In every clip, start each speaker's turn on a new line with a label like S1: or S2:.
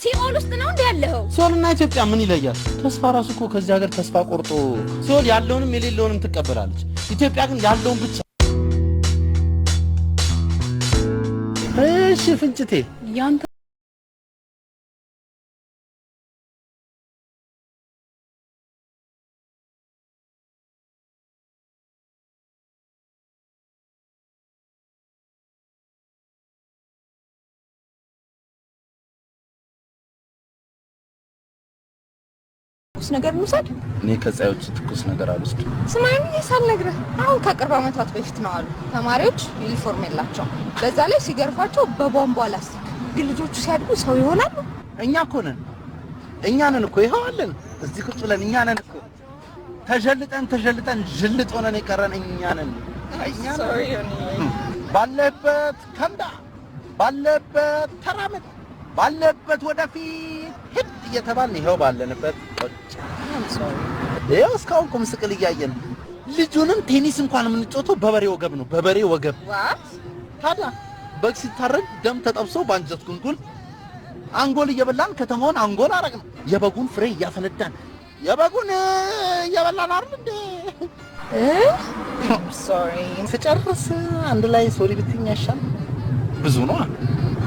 S1: ሲኦል ውስጥ ነው እንዴ ያለኸው?
S2: ሲኦልና ኢትዮጵያ ምን ይለያል? ተስፋ ራሱ እኮ ከዚህ ሀገር ተስፋ ቆርጦ ሲኦል ያለውንም የሌለውንም ትቀበላለች። ኢትዮጵያ ግን ያለውን ብቻ። እሺ ፍንጭቴ።
S1: ያንተ ትኩስ ነገር እንውሰድ።
S2: እኔ ከፀሐይ ትኩስ ነገር አልወስድም።
S1: ስማኝ ሳልነግርህ አሁን ከቅርብ ዓመታት በፊት ነው አሉ ተማሪዎች ዩኒፎርም የላቸውም። በዛ ላይ ሲገርፏቸው በቧንቧ ላስቲክ። ግን ልጆቹ ሲያድጉ ሰው ይሆናሉ።
S2: እኛ እኮ ነን፣ እኛ ነን እኮ፣ ይኸው አለን እዚህ ቁጭ ብለን። እኛ ነን እኮ ተዠልጠን ተዠልጠን ዥልጥ ሆነን የቀረን እኛ ነን። እኛ ነን። ባለበት ከምዳ፣ ባለበት ተራመድ፣ ባለበት ወደፊት ሂድ እየተባልን ይኸው ባለንበት ቁጭ። ይኸው እስካሁን ቁም ስቅል እያየን፣ ልጁንም ቴኒስ እንኳን የምንጫወተው በበሬ ወገብ ነው። በበሬ ወገብ።
S1: What?
S2: ታዲያ በግ ሲታረድ ደም ተጠብሶ ባንጀት ጉንጉን አንጎል እየበላን ከተማውን አንጎል አረግነው። የበጉን ፍሬ እያፈነዳን የበጉን እየበላን አይደል እንዴ?
S1: Sorry.
S2: ስጨርስ አንድ ላይ sorry ብትይኝ አይሻልም? ብዙ ነው፣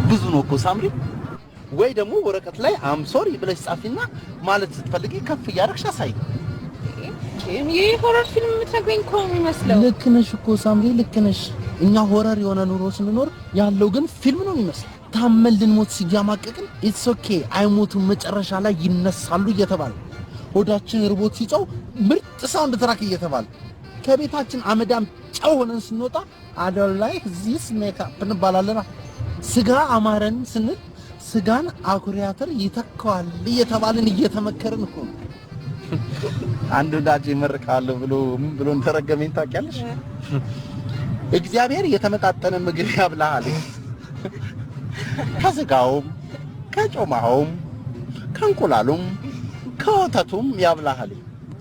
S2: ብዙ ነው እኮ ሳምሪ። ወይ ደግሞ ወረቀት ላይ "I'm sorry" ብለሽ ጻፊና ማለት ስትፈልጊ ከፍ እያደረግሽ አሳይ።
S1: ይህ horror ፊልም የምትነግረኝ እኮ ነው የሚመስለው።
S2: ልክ ነሽ እኮ ሳምሪ፣ ልክ ነሽ። እኛ horror የሆነ ኑሮ ስንኖር ያለው ግን ፊልም ነው የሚመስል። ታመን ልንሞት ሲያማቀቅን "It's okay፣ አይሞቱም፣ መጨረሻ ላይ ይነሳሉ" እየተባለ፣ ሆዳችን ርቦት ሲጮህ "ምርጥ soundtrack" እየተባለ፣ ከቤታችን አመዳም ጨው ሆነን ስንወጣ "I don't like this makeup" እንባላለና፣ ስጋ አማረን ስንል "ስጋን አኩሪ አተር ይተካዋል" እየተባልን እየተመከርን እኮ ነው። አንድ ወዳጅ ይመርቃለሁ ብሎ ምን ብሎ እንደረገመኝ ታውቂያለሽ? "እግዚአብሔር የተመጣጠነ ምግብ ያብላሃል፣ ከስጋውም ከጮማውም ከእንቁላሉም ከወተቱም ያብላሃል።"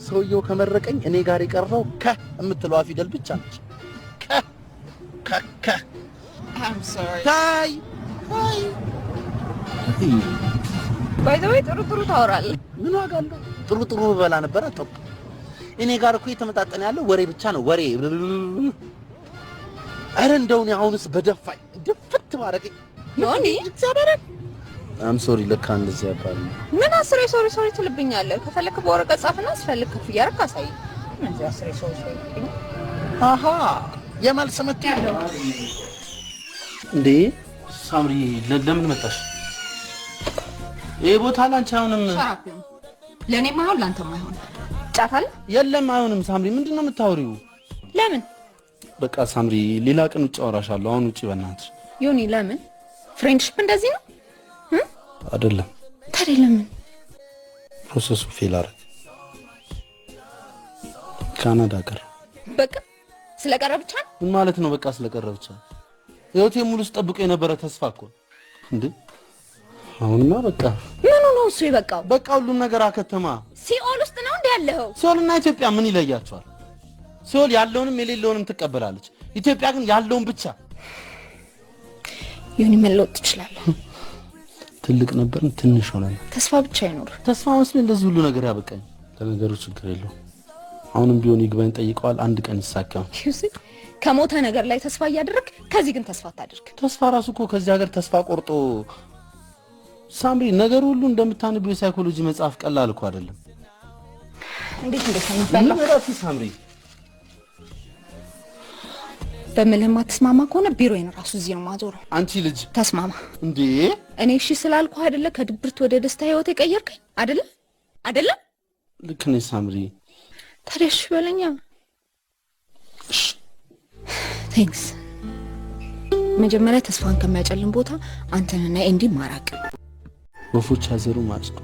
S2: ሰውየው ከመረቀኝ እኔ ጋር የቀረው ከ የምትለዋ ፊደል ብቻ ነች። ከ ከ ከ።
S1: I'm sorry.
S2: ታይ ታይ።
S1: By the way ጥሩ ጥሩ ታወራለህ።
S2: ምን ዋጋ አለው? ጥሩ ጥሩ በላ ነበረ። ጥሩ እኔ ጋር እኮ የተመጣጠነ ያለው ወሬ ብቻ ነው። ወሬ። ኧረ እንደው እኔ አሁንስ በደፋኝ ድፍት ባረገኝ።
S1: ዮኒ።
S2: እግዚአብሔርን I'm sorry። ለካ እንደዚህ ያባል።
S1: ምን አስሬ sorry sorry ትልብኛለህ? ከፈለክ በወረቀት ጻፍና ስፈልግ ከፍ እያደረክ አሳይ። እዚህ አስሬ sorry sorry ትልብኛለህ።
S2: አሃ፣ የመልስ ምት ያለው እንዴ? ሳምሪ፣ ለምን መጣሽ? ይሄ ቦታ ላንቺ አይሆንም።
S1: ሸራፍ ይሁን፣ ለእኔም አይሆን ለአንተም አይሆን። ጫት አለ?
S2: የለም፣ አይሆንም። ሳምሪ፣ ምንድን ነው የምታወሪው?
S1: ለምን?
S2: በቃ ሳምሪ፣ ሌላ ቀን ውጭ አወራሻለሁ። አሁን ውጭ በእናትሽ።
S1: ዮኒ፣ ለምን? Friendship እንደዚህ ነው?
S2: አይደለም።
S1: ታዲያ ለምን?
S2: Process ኡ fail አደረገ። ካናዳ ቀረ።
S1: በቃ ስለቀረ ብቻ ነው?
S2: ምን ማለት ነው? በቃ ስለቀረ ብቻ? ህይወቴ ሙሉ ስጠብቀው የነበረ ተስፋ እኮ እንዴ! አሁንማ በቃ።
S1: ምኑ ነው እሱ የበቃው?
S2: በቃ ሁሉም ነገር አከተማ።
S1: ሲኦል ውስጥ ነው እንዴ ያለኸው?
S2: ሲኦልና ኢትዮጵያ ምን ይለያቸዋል? ሲኦል ያለውንም የሌለውንም ትቀበላለች። ኢትዮጵያ ግን ያለውን ብቻ።
S1: ዮኒ፣ መለወጥ ትችላለህ።
S2: ትልቅ ነበርን፣ ትንሽ ሆነን።
S1: ተስፋ ብቻ አይኖር።
S2: ተስፋ መስሎ እንደዚህ ሁሉ ነገር ያበቃኝ። ለነገሩ ችግር የለውም። አሁንም ቢሆን ይግባኝ ጠይቀዋል። አንድ ቀን ይሳካል።
S1: ከሞተ ነገር ላይ ተስፋ እያደረግ ከዚህ ግን ተስፋ አታድርግ።
S2: ተስፋ ራሱ እኮ ከዚህ ሀገር ተስፋ ቆርጦ፣ ሳምሪ፣ ነገር ሁሉ እንደምታነቢው የ psychology መጽሐፍ ቀላል እኮ አይደለም።
S1: እንዴት እንዴት ነው የሚባለው?
S2: ምን እረፊ ሳምሪ።
S1: በምልህ ማትስማማ ከሆነ ቢሮዬን ራሱ እዚህ ነው ማዞረው።
S2: አንቺ ልጅ።
S1: ተስማማ።
S2: እንዴ!
S1: እኔ እሺ ስላልኩህ አይደለ ከድብርት ወደ ደስታ ህይወት የቀየርከኝ? አይደለ አይደለም?
S2: ልክ ነሽ ሳምሪ።
S1: ታዲያ እሺ በለኛ።
S2: እሺ።
S1: Thanks። መጀመሪያ ተስፋን ከሚያጨልም ቦታ አንተንና ኤንዲ ማራቅ።
S2: ወፎች ያዘሩ ማጭዱ።